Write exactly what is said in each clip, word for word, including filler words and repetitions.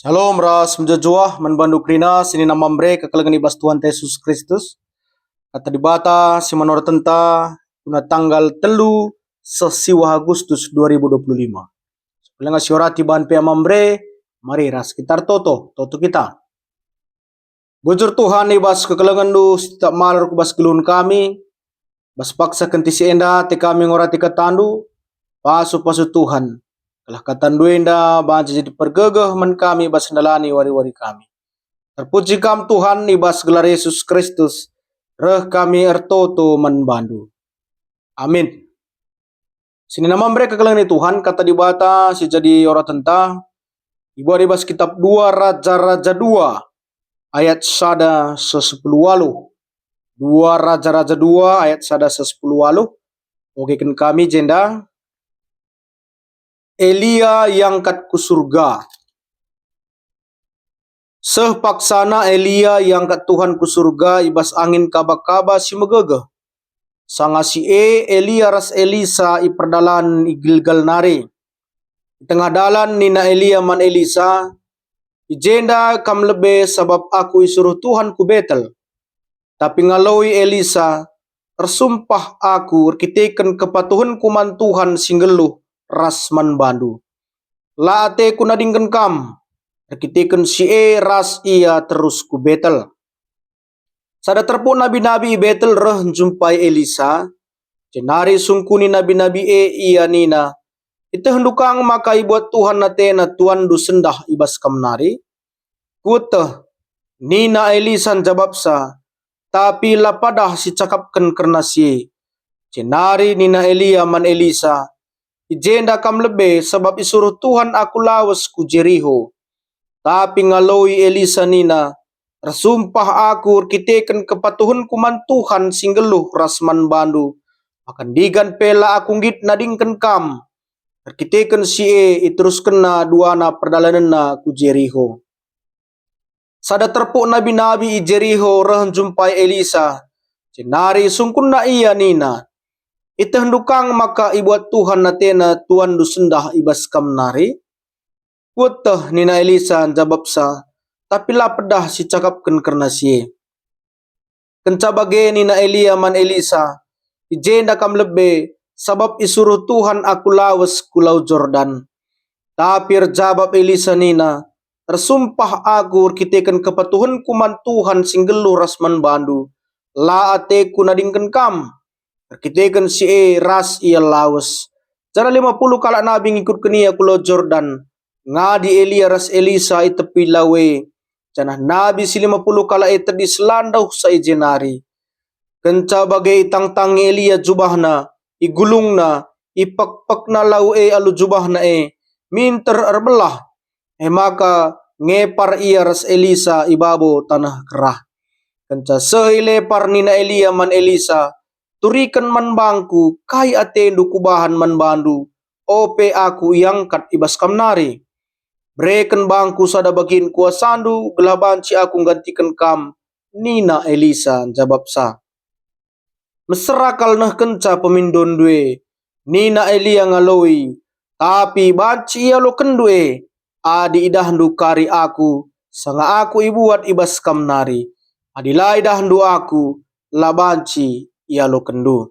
Shalom ras mejuah-juah man bandu kerina senina Mamre kekelengen i bas Tuhan Yesus Kristus. Kata Dibata si manoretenta guna tanggal telu seh siwah Agustus dua ribu dua puluh lima. Sepelenga siorati bahan pea Mamre, mari ras kita ertoto, toto kita. Bujur Tuhan, i bas kekelengenNdu si tetap malur ku bas geluhen kami, bas paksa kentisik enda ate kami ngorati kataNdu, pasu-pasu Tuhan, gelah kataNdu enda banci jadi pergegeh man kami bas ndalani wari-wari kami. Terpuji Kam Tuhan, i bas gelar Yesus Kristus, reh kami ertoto man bandu. Amin. Senina Mamre kekelengen Tuhan, kata Dibata si jadi oratenta, ibuat i bas kitab dua Raja-Raja dua ayat sada seh sepuluh waluh. Dua Raja-Raja dua ayat sada seh sepuluh waluh. Ogeken kami jenda. Elia iangkat ku surga. Seh paksana Elia iangkat Tuhan ku surga i bas angin kaba-kaba si megegeh. Sanga si e, Elia ras Elisa iperdalan i Gilgal nari. I tengah dalan nina Elia man Elisa, "I jenda kam lebe sabap aku isuruh Tuhan ku Betel. Tapi ngaloi Elisa, 'Ersumpah aku erkiteken kepatuhenku man Tuhan si nggeluh ras man bandu. La ateku nadingken kam. Erkiteken si e ras ia terus ku Betel.'" Sada terpuk nabi-nabi i Betel reh njumpai Elisa, jenari sungkuni nabi-nabi e ia nina, "Itehndu kang maka ibuat Tuhan atena tuanndu sendah i bas kam nari?" "Kueteh," nina Elisa njabapsa, "tapi la padah sicakapken kerna si e." Jenari nina Elia man Elisa, "I jenda kam lebe, sabap isuruh Tuhan aku lawes ku Jeriho." Tapi ngaloi Elisa nina, "Ersumpah aku erkiteken kepatuhenku man Tuhan si nggeluh ras man bandu, maka ndigan pe la aku nggit nadingken kam." Erkiteken si e iteruskenna duana perdalanenna ku Jeriho. Sada terpuk nabi-nabi i Jeriho reh njumpai Elisa, jenari sungkunna ia nina, "Itehndu kang maka ibuat Tuhan atena tuanndu sendah i bas kam nari?" "Kueteh," nina Elisa njabapsa, "tapi la pedah sicakapken kerna si e." Kenca bage nina Elia man Elisa, "I jenda kam lebe, sabap isuruh Tuhan aku lawes ku Lau Jordan." Tapi erjabap Elisa nina, "Ersumpah aku erkiteken kepatuhenku man Tuhan si nggeluh ras man bandu, la ateku nadingken kam." Erkiteken si e ras ia lawes. Janah lima puluh kalak nabi ngikutken ia ku Lau Jordan. Ngadi Elia ras Elisa i tepi lau e, janah nabi si lima puluh kalak e tedis la ndauhsa i je nari. Kenca bage itangtangi Elia jubahna, igulungna, ipekpekna lau e alu jubahna e, minter erbelah. E maka ngepar ia ras Elisa i babo taneh kerah. Kenca seh i lepar nina Elia man Elisa, "Turiken man bangku kai atendu kubahan man bandu, ope aku iangkat i bas kam nari. Bereken bangku sada bagin kuasandu gelah banci aku nggantiken kam," nina Elisa njabapsa. "Mesera kal nehkenca pemindonndu e," nina Elia ngaloi, "tapi banci ialokenndu e, adi idahndu kari aku, sanga aku ibuat i bas kam nari. Adi la idahndu aku, la banci ialokenndu."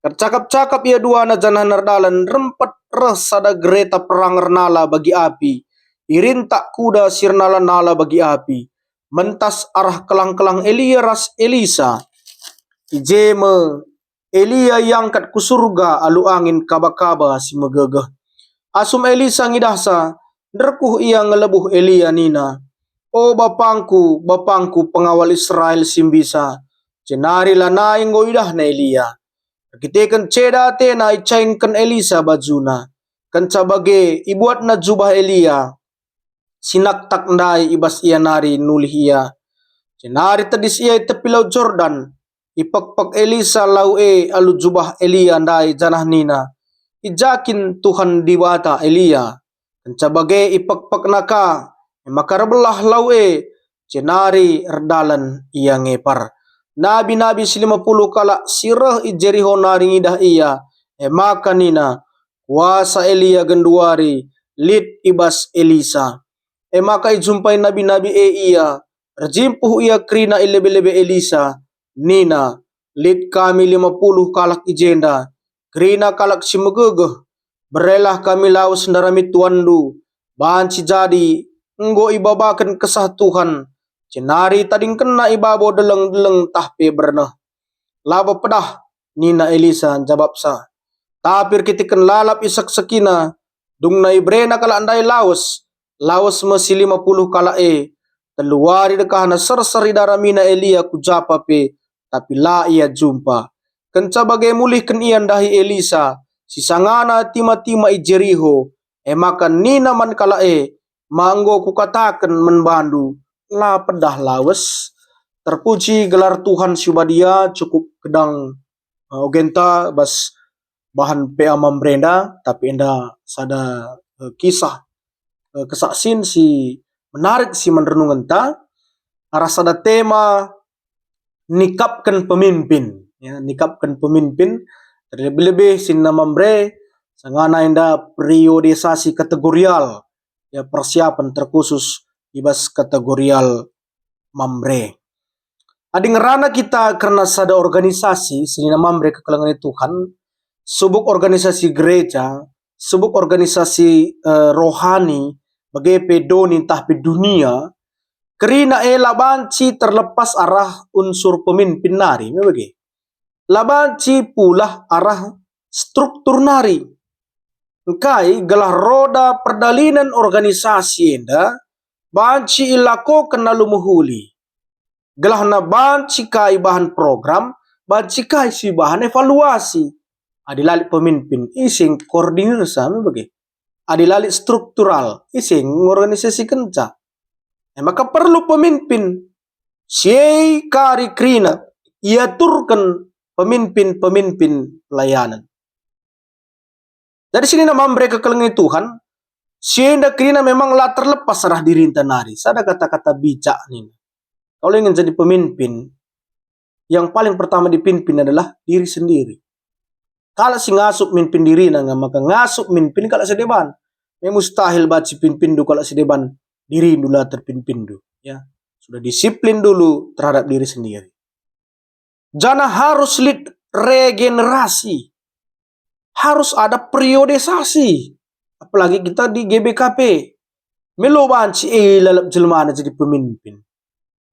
Ercakap-cakap ia duana janah erdalan rempet reh sada gereta perang ernala bagi api, irintak kuda si ernala-nala bagi api, mentas arah kelang-kelang Elia ras Elisa. I je me Elia iangkat ku surga alu angin kaba-kaba si megegeh. Asum Elisa ngidahsa, nderkuh ia ngelebuh Elia nina, "O bapangku, bapangku pengawal Israel si mbisa!" Jenari lanai enggo idahna Elia. Erkiteken ceda atena icaingken Elisa bajuna. Kenca bage ibuatna jubah Elia, si naktak ndai i bas ia nari nulih ia. Jenari tedis ia i tepi Lau Jordan. Ipekpek Elisa lau e alu jubah Elia ndai janah nina, "I ja kin Tuhan Dibata Elia?" Kenca bage ipekpekna ka, e maka erbelah lau e, jenari erdalan ia ngepar. Nabi-nabi si lima puluh kalak si reh i Jeriho nari ngidah ia, e maka nina, "Kuasa Elia genduari lit i bas Elisa." E maka ijumpai nabi-nabi e ia, erjimpuh ia kerina i lebe-lebe Elisa, nina, "Lit kami lima puluh kalak i jenda, kerina kalak si megegeh. Berelah kami lawes ndarami tuanndu, banci jadi enggo ibabaken Kesah Tuhan, jenari tadingkenna i babo deleng-deleng ntah pe berneh." "Labo pedah," nina Elisa njabapsa. Tapi erkiteken lalap iseksakina, dungna iberena kalak ndai lawes, lawes me si lima puluh kalak e. Telu wari dekahna serser idaramina Elia ku Japa pe, tapi la ia jumpa. Kenca bage mulihken ia ndahi Elisa, si sangana tima-tima i Jeriho. E maka nina man kalak e, "Ma enggo kukataken man bandu, la pedah lawes?" Terpuji gelar Tuhan si Badia. Cukup kedang, eh, ogenta bas bahan P A Mamre enda, tapi enda sada, eh, kisah, eh, kesaksin si menarik si man renungenta, arah sada tema nikapken pemimpin, ya, nikapken pemimpin, terlebih-lebih si nina Mamre, sangana enda periodisasi kategorial, ya, persiapan terkhusus i bas kategorial Mamre. Adi ngerana kita kerna sada organisasi, senina Mamre kekelengen Tuhan, subuk organisasi gereja, subuk organisasi, eh, rohani, bage pe doni ntah pe dunia, kerina e la banci terlepas arah unsur pemimpin nari, me bage. La banci pulah arah struktur nari. Engkai gelah roda perdalanen organisasi enda banci ilakoken alu mehuli, gelahna banci ka ibahan program, banci ka si ibahan evaluasi. Adi la lit pemimpin, ise ngkoordinirsa, me bage. Adi la lit struktural, ise ngorganisasikenca. E maka perlu pemimpin. Si e kari kerina iaturken pemimpin-pemimpin pelayanan. Jadi senina Mamre kekelengen Tuhan, si enda kerina memang la terlepas arah dirinta nari. Sada kata-kata bijak nina. Kalau ingin jadi pemimpin, yang paling pertama dipimpin adalah diri sendiri. Kalak si ngasup mimpin dirina nge maka ngasup mimpin kalak si deban. Me mustahil banci pimpindu kalak si deban, dirindu la terpimpindu, ya. Sudah disiplin dulu terhadap diri sendiri. Janah harus lit regenerasi. Harus ada periodisasi. Apalagi kita di G B K P. Melo banci e lalap jelmana jadi pemimpin.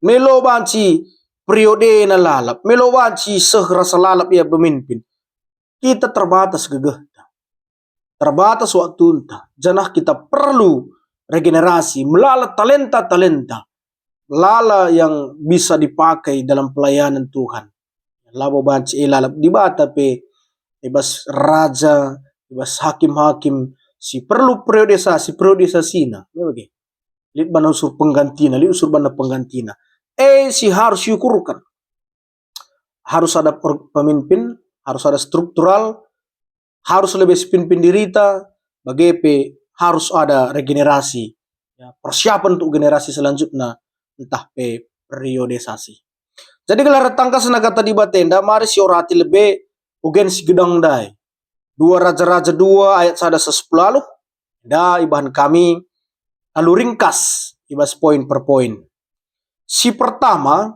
Melo banci periodena lalap. Melo banci seh rasa lalap ia pemimpin. Kita terbatas gegehta. Terbatas waktunta. Janah kita perlu regenerasi, melala talenta-talenta. Melala yang bisa dipakai dalam pelayanan Tuhan. Labo banci e lalap Dibata pe, i bas raja, i bas hakim-hakim, si perlu periodisasi, periodisasina. Ya, bage. Lit bana unsur penggantina, lit unsur bana penggantina. E si harus diukurken. Harus ada per-, pemimpin, harus ada struktural, harus lebe si pimpin dirita, bage pe harus ada regenerasi, ya, persiapan untuk generasi selanjutnya, ntah pe periodisasi. Jadi gelah ertangkasna kata Dibata enda, mari siorati lebe ugen si gedang ndai. Dua Raja-Raja dua ayat sada seh sepuluh aluh, enda ibahan kami alu ringkas i bas poin per poin. Si pertama,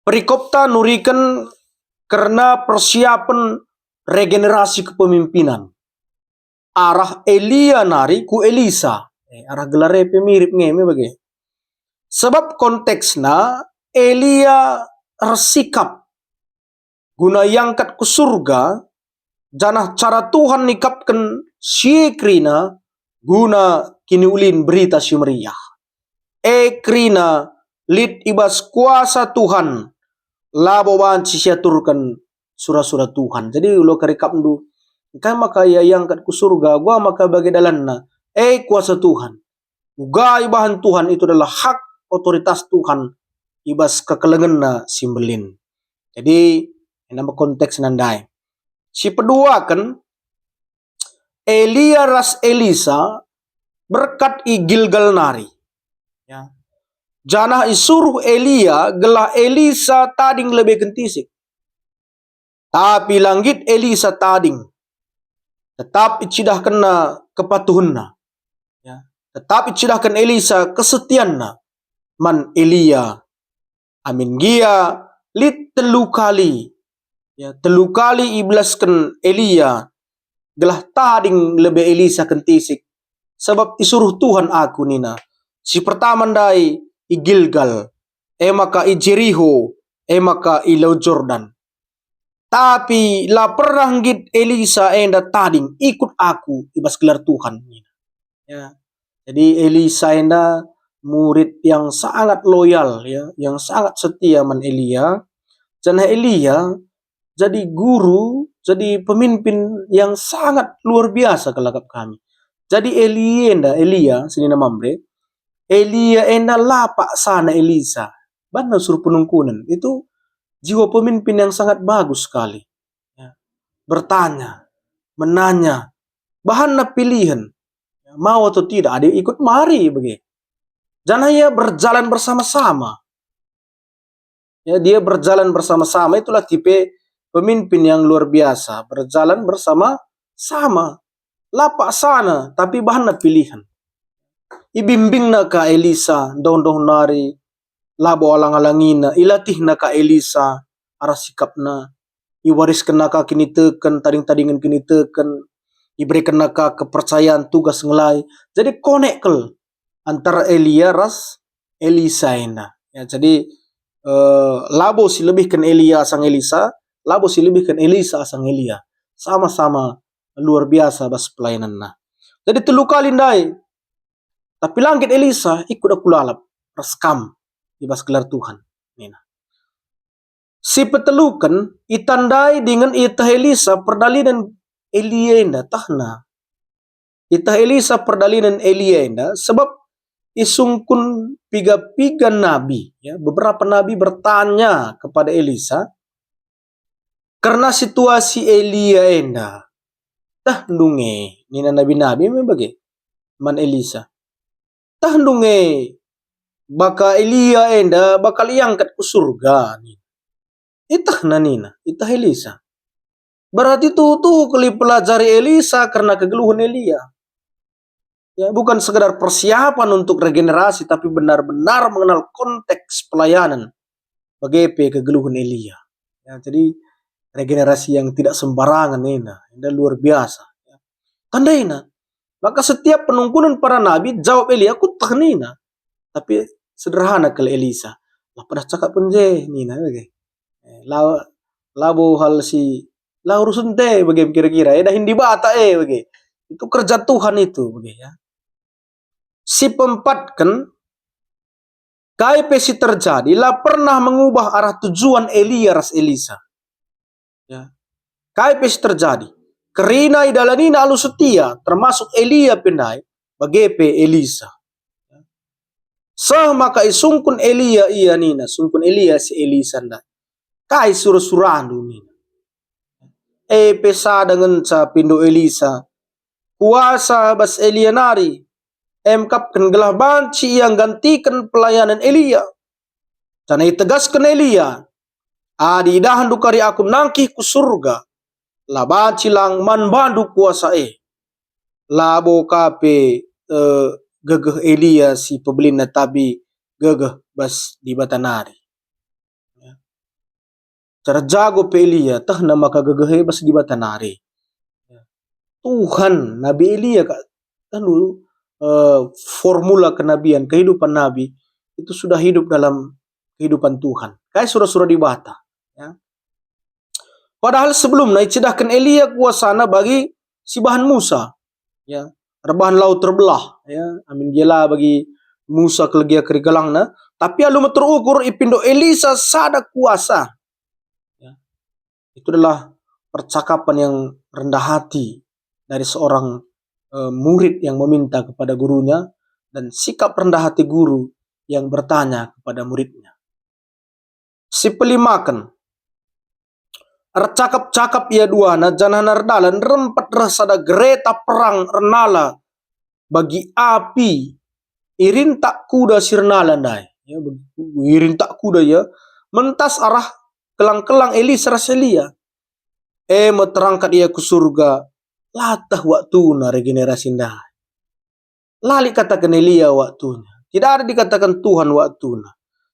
perikopta nuriken kerna persiapen regenerasi kepemimpinan. Arah Elia nari ku Elisa. Eh, arah gelar e pe mirip nge me bage. Sebab konteksna Elia ersikap guna iangkat ku surga, janah cara Tuhan nikapken si e kerina guna kiniulin Berita Si Meriah. E kerina lit i bas kuasa Tuhan, labo banci siaturken sura-sura Tuhan. Jadi ulo kerikapndu, engkai maka ia iangkat ku surga, uga maka bage dalanna, e kuasa Tuhan. Uga ibahan Tuhan itu adalah hak otoritas Tuhan i bas kekelengenna si mbelin. Jadi, enda me konteksna ndai. Si peduaken, Elia ras Elisa berkat i Gilgal nari. Ya. Janah isuruh Elia gelah Elisa tading lebe kentisik. Tapi la nggit Elisa tading. Tetap icidahkenna kepatuhenna. Ya. Tetap icidahken Elisa kesetianna man Elia. Amin gia lit telu kali, ya, telu kali ibelasken Elia gelah tading lebe Elisa kentisik, sabap isuruh Tuhan aku nina. Si pertama ndai i Gilgal, e maka i Jeriho, e maka i Lau Jordan. Tapi la pernah nggit Elisa enda tading, "Ikut aku i bas gelar Tuhan," nina. Ya. Jadi Elisa enda murid yang sangat loyal, ya, yang sangat setia man Elia. Janah Elia jadi guru, jadi pemimpin yang sangat luar biasa kal akap kami. Jadi Elia enda, Elia, senina Mamre, Elia enda la paksana Elisa. Banna suruh penungkunen. Itu jiwa pemimpin yang sangat bagus sekali. Ya. Bertanya, menanya, bahanna pilihan. Ya, mau atau tidak, ada ikut mari bage. Janah ia berjalan bersama-sama. Ya, dia berjalan bersama-sama, itulah tipe pemimpin yang luar biasa, berjalan bersama-sama. La paksana, tapi bahanna pilihan. Ibimbingna ka Elisa, ndauh-ndauh nari, labo alang-alangina, ilatihna ka Elisa arah sikapna, iwariskenna ka kiniteken, tading-tadingen kiniteken, iberekenna ka kepercayaan tugas ngelai. Jadi konek kal antara Elia ras Elisa enda. Ya, jadi, eh, labo si lebihken Elia asang Elisa, labo si lebihken Elisa asang Elia. Sama-sama luar biasa bas pelayananna. Jadi telu kali ndai, tapi la nggit Elisa, "Ikut aku lalap ras kam i bas gelar Tuhan," nina. Si peteluken, itandai dingen ieteh Elisa perdalinen Elia enda, tehna. Iteh Elisa perdalinen Elia enda, sebab isungkun piga-piga nabi, ya, beberapa nabi bertanya kepada Elisa kerna situasi Elia enda. "Tehndu nge," nina nabi-nabi me bage man Elisa. "Tehndu nge baka Elia enda bakal iangkat ku surga," nina. Itehna nina, iteh Elisa. Berarti tuhu-tuhu kal ipelajari Elisa kerna kegeluhen Elia. Ya, bukan sekedar persiapan untuk regenerasi, tapi benar-benar mengenal konteks pelayanan. Bage pe kegeluhen Elia. Ya, jadi regenerasi yang tidak sembarangan nina, enda luar biasa. Ya. Tandaina, maka setiap penungkunen para nabi, jawab Elia, "Kueteh," nina. Tapi sederhana kal Elisa. "La pedah cakap je," nina bage. Eh, la, labo hal si, la urusen te bage kira-kira, eh, dahin Dibata, eh, bage. Itu kerja Tuhan itu, bage, ya. Si peempatken, kai pe si terjadi, la pernah mengubah arah tujuan Elia ras Elisa. Ya. Kai pe si terjadi, kerina idalanina alu setia, termasuk Elia pe ndai, bage pe Elisa. Seh maka isungkun Elia ia nina, sungkun Elia si Elisa ndai, "Kai sura-surandu?" nina. E pe sada ngenca pindo Elisa, kuasa bas Elia nari, emkapken gelah banci ia nggantiken pelayanen Elia. Janah itegasken Elia, "Adi idahndu kari aku nangkih ku surga, la banci lang man bandu kuasa e." Labo ka pe, eh, gegeh Elia si pebelinna, tapi gegeh bas Dibata nari. Ya. Cara jago pe Elia, tehna maka gegeh e bas Dibata nari. Ya. Tuhan, Nabi Elia ka, kan dulu, eh, formula kenabian, kehidupan nabi, itu sudah hidup dalam kehidupan Tuhan. Kai sura-sura Dibata. Ya. Padahal sebelumna icidahken Elia kuasana bagi si bahan Musa, ya, erbahan lau terbelah, ya, amin gia la bagi Musa kal gia kerigelangna, tapi alu meter ukur ipindo Elisa sada kuasa. Ya. Itu adalah percakapan yang rendah hati dari seorang, eh, murid yang meminta kepada gurunya, dan sikap rendah hati guru yang bertanya kepada muridnya. Si pelimaken. Ercakap-cakap ia duana, janahna erdalan, rempet reh sada gereta perang ernala bagi api, irintak kuda si ernala ndai. Ya, bagi, irintak kuda ia, mentas arah kelang-kelang Elisa ras Elia. E me terangkat ia ku surga, la teh waktuna regenerasi ndai. La lit kataken Elia waktunya. Tidak ada dikataken Tuhan waktuna.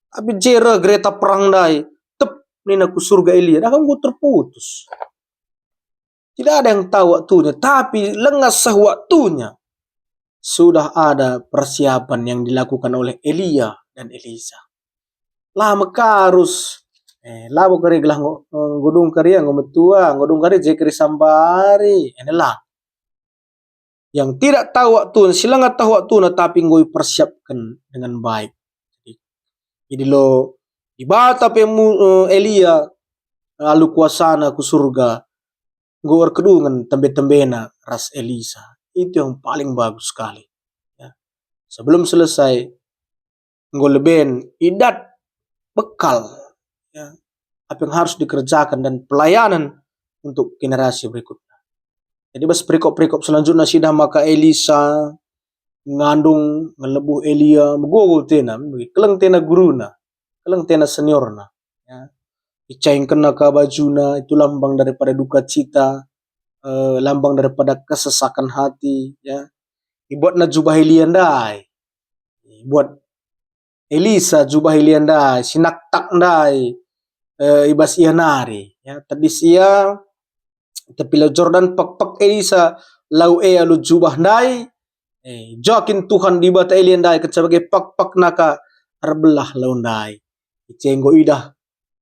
Tapi je reh gereta perang ndai, tep nina ku surga Elia, dah enggo terputus. Tidak ada yang tahu waktunya, tapi langa seh waktunya sudah ada persiapan yang dilakukan oleh Elia dan Elisa. La mekarus, eh, labo kari gelah nggo, eh, nggo dungkar ia, nggo metua, nggo dungkar ia je kari sambari, ene la. Yang tidak tahu waktu, si langa tahu waktuna, tapi enggo ipersiapken dengan baik. Jadi lo Dibata pe mu, eh, Elia alu kuasana ku surga, enggo erkedungen tembe-tembena ras Elisa. Itu yang paling bagus sekali. Ya. Sebelum selesai, enggo leben idat bekal, ya, apa yang harus dikerjakan dan pelayanan untuk generasi berikutnya. Jadi bas perikop-perikop selanjutnya sidah maka Elisa ngandung ngelebuh Elia, megogo tena, keleng tena guruna, keleng tena seniorna. Ya. Icaingkenna ka bajuna, itu lambang daripada duka cita, eh, lambang daripada kesesakan hati. Ya. Ibuatna jubah Elia ndai. Ibuat Elisa jubah Elia ndai, si naktak ndai, eh, i bas ia nari. Ya, tedis ia tepi Lau Jordan, pekpek Elisa lau e alu jubah ndai, eh, joakin Tuhan Dibata Elia ndai kenca bage pekpekna ka erbelah lau ndai. Ice enggo idah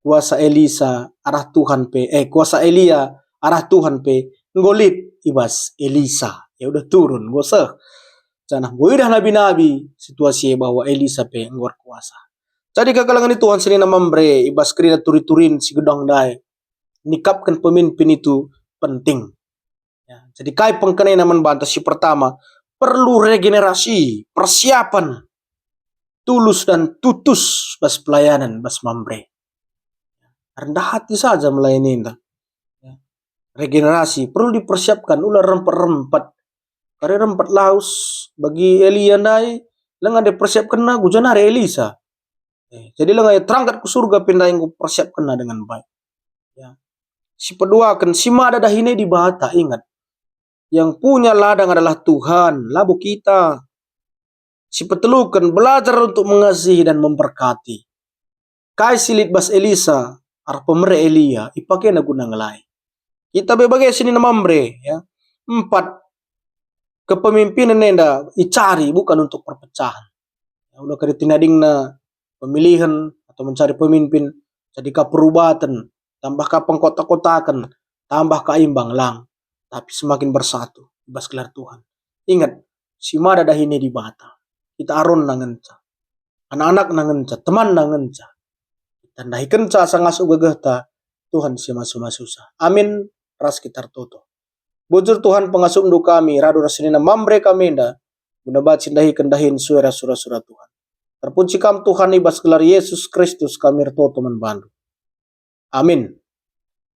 kuasa Elisa arah Tuhan pe, eh, kuasa Elia arah Tuhan pe enggo lit i bas Elisa. Ya udah turun, enggo seh. Janah enggo idah nabi-nabi situasi e bahwa Elisa pe enggo erkuasa. Jadi kekelengen ni Tuhan senina Mamre, i bas kerina turi-turin si gedang ndai, nikapken pemimpin itu penting. Ya, jadi kai pengkenana man banta? Si pertama, perlu regenerasi, persiapan tulus dan tutus bas pelayanan bas Mamre. Rendah hati saja melayaninta. Ya. Regenerasi perlu dipersiapkan, ula rempet-rempet. Kari rempet lawes bagi Elia ndai, langa dipersiapkenna, ku ja nari Elisa. Eh, jadi langa ia terangkat ku surga pe ndai enggo persiapkenna dengan baik. Ya. Si peduaken, si mada dahin e Dibata, ingat. Yang punya ladang adalah Tuhan, labo kita. Si peteluken, belajar untuk mengasihi dan memberkati. Kai si lit bas Elisa arah pemere Elia, ipakena guna ngelai. Kita pe bage senina Mamre, ya. Empat, kepemimpinen enda icari bukan untuk perpecahan. Ya, ula kari tinadingna pemilihan atau mencari pemimpin, jadi ka perubaten, tambah ka pengkota-kotaken, tambah ka imbang, lang, tapi semakin bersatu i bas gelar Tuhan. Ingat, si mada dahin e Dibata. Kita Aronna ngenca, anak-anakna ngenca, temanna ngenca. Kita ndahikenca asa ngasup gegehta, Tuhan si masu-masusa. Amin. Ras kita ertoto. Bujur Tuhan pengasupndu kami, radu ras senina Mamre kami enda, guna banci ndahiken dahin sue ras sura-sura Tuhan. Terpuji Kam Tuhan, i bas gelar Yesus Kristus kami ertoto man bandu. Amin.